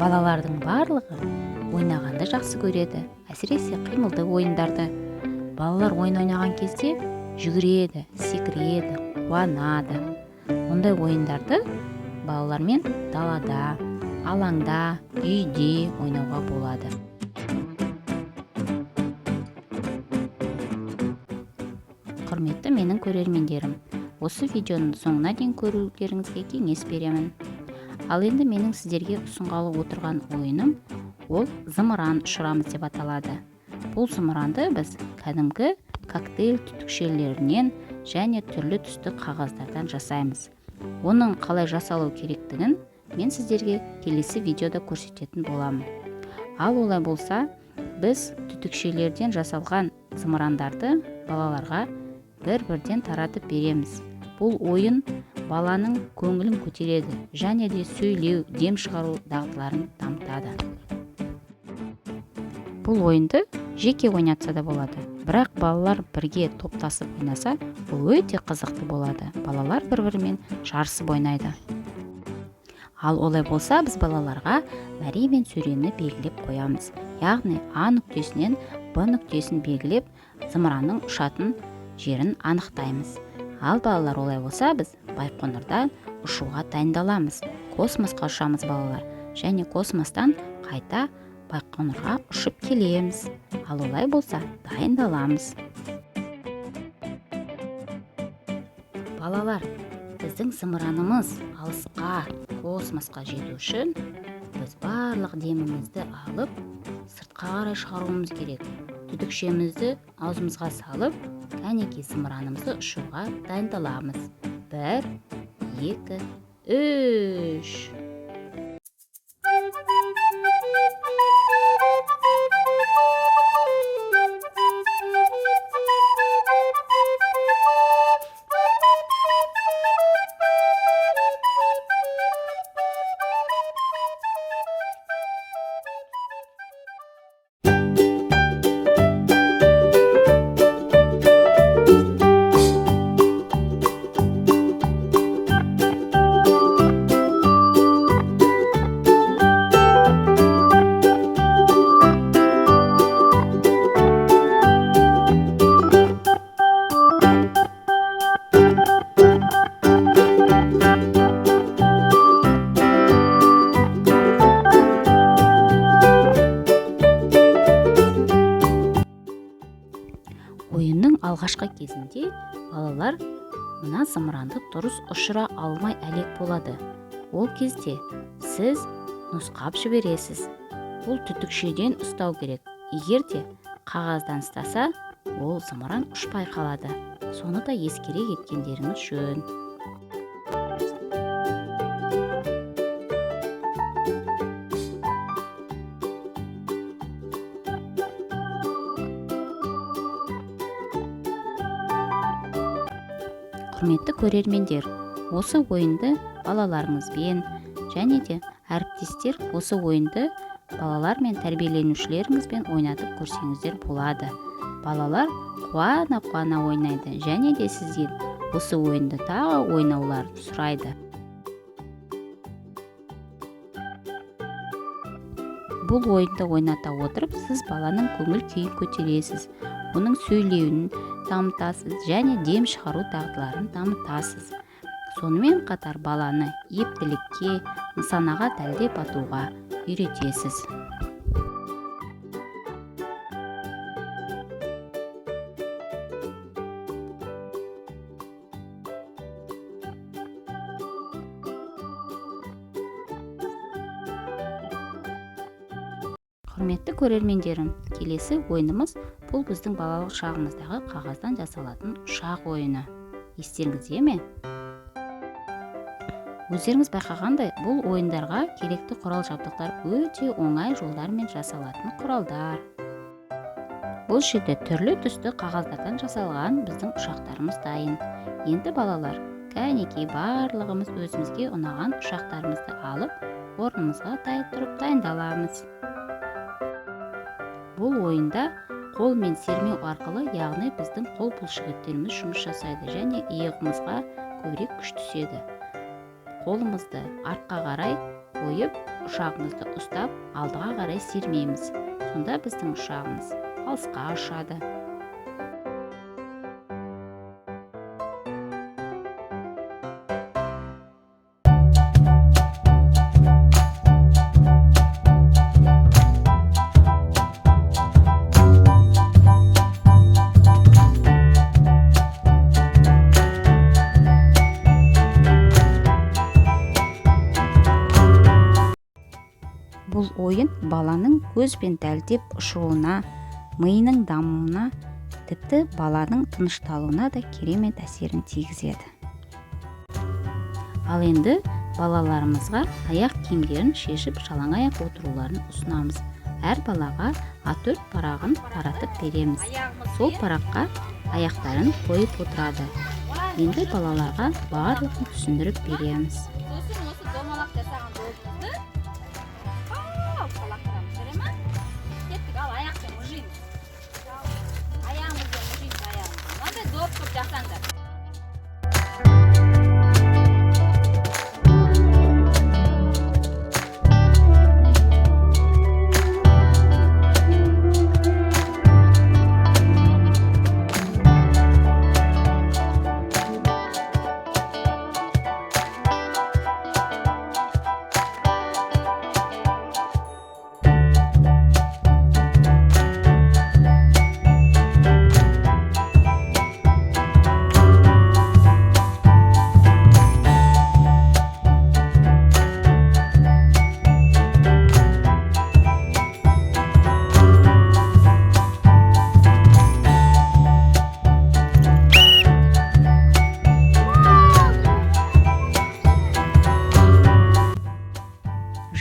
Балалардың барлығы ойнағанды жақсы көреді, әсіресе қимылды ойындарды. Балалар ойын ойнаған кезде жүгіреді, секіреді, қуанады. Ондай ойындарды балалармен далада, алаңда, үйде ойнауға болады. Құрметті менің көрермендерім, осы видеоның соңына дейін көрулеріңізге кеңес беремін. Ал енді менің сіздерге ұсынғалы отырған ойыным ол зымыран ұшырамыз деп аталады. Бұл зымыранды біз кәдімгі коктейль түтікшелерінен және түрлі түсті қағаздардан жасаймыз. Оның қалай жасалу керектігін мен сіздерге келесі видеода көрсететін боламын. Ал олай болса, біз түтікшелерден жасалған зымырандарды балаларға бір-бірден таратып береміз. Бұл ойын баланың көңілін көтереді және де сөйлеу, дем шығару дағдыларын дамытады. Бұл ойынды жеке ойнатса да болады, бірақ балалар бірге топтасып ойнаса, ол өте қызықты болады. Балалар бір-бірімен жарысып ойнайды. Ал олай болса, біз балаларға мәре мен сөрені белгілеп қоямыз. Яғни А нүктесінен Б нүктесін белгілеп, зымыранның ұшатын жерін анықтаймыз. Ал балалар, олай болса, біз Байқоңырдан ұшуға дайындаламыз. Космосқа ұшамыз, балалар, және космостан қайта Байқоңырға ұшып келеміз. Ал олай болса, дайындаламыз. Балалар, біздің зымыранымыз алысқа, космосқа жету үшін біз барлық демімізді алып, сыртқа қарай шығаруымыз керек. Түтікшемізді аузымызға салып, кәнекей зымыранымызды ұшуға дайындаламыз. 1, 2, 3. Ойынның алғашқы кезінде балалар мына зымыранды дұрыс ұшыра алмай әлек болады. Ол кезде сіз нұсқап жібересіз. Бұл түтікшеден ұстау керек. Егер де қағаздан ұстаса, ол зымыран ұшпай қалады. Соны да ескере кеткендеріңіз жөн. Құрметті көрермендер, осы ойынды балаларыңызбен және де әріптестер осы ойынды балалар мен тәрбиеленушілеріңізбен ойнатып көрсеңіздер болады. Балалар қуана-қуана ойнайды және де сізден осы ойынды тағы ойнауларын сұрайды. Бұл ойынды ойната отырып, сіз баланың көңіл күйін көтересіз, оның сөйлеуін дамытасыз және дем шығару дағдыларын дамытасыз. Сонымен қатар баланы ептілікке, нысанаға дәлдеп атуға үйретесіз. Құрметті көрермендерім, келесі ойынымыз бұл біздің балалық шағымыздағы қағаздан жасалатын ұшақ ойыны. Естеріңізде ме? Өздеріңіз байқағандай, бұл ойындарға керекті құрал-жабдықтар өте оңай жолдармен жасалатын құралдар. Бұл жерде түрлі түсті қағаздардан жасалған біздің ұшақтарымыз дайын. Енді балалар, кәнекей барлығымыз өзімізге ұнаған ұшақтарымызды алып, орнымызға тұрып дайындаламыз. Бұл ойында қолмен сермеу арқылы, яғни біздің қол бұлшықеттеріміз жұмыс жасайды және иығымызға көбірек күш түседі. Қолымызды артқа қарай Қойып, ұшағымызды ұстап, алдыға қарай сермейміз. Сонда біздің ұшағымыз алысқа ұшады. Бұл ойын баланың көзбен дәлдеп ұшуына, миының дамуына, тіпті баланың тынышталуына да керемет әсерін тигізеді. Ал енді балаларымызға аяқ киімдерін шешіп, жалаң аяқ отыруларын ұсынамыз. Әр балаға А4 парағын таратып береміз. Сол параққа аяқтарын қойып отырады. Енді балаларға барлығын түсіндіріп береміз. Сосын осы домалақ жасаған добымызды алысқа лақтырамыз, жарай ма? Кеттік, ал аяқпен мұжимыз. Аяғымызбен мұжимыз, аяғымызбен. Мынандай доп қылып жасаңдар.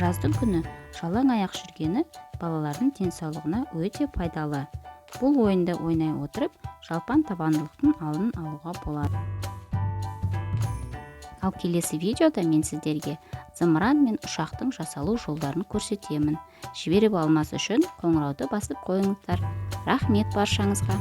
Жаздың күні жалаң аяқ жүргені балалардың денсаулығына өте пайдалы. Бұл ойынды ойнай отырып, жалпан табандылықтың алдын алуға болады. Ал келесі видеода мен сіздерге зымыран мен ұшақтың жасалу жолдарын көрсетемін. Жіберіп алмас үшін қоңырауды басып қойыңыздар. Рахмет баршаңызға.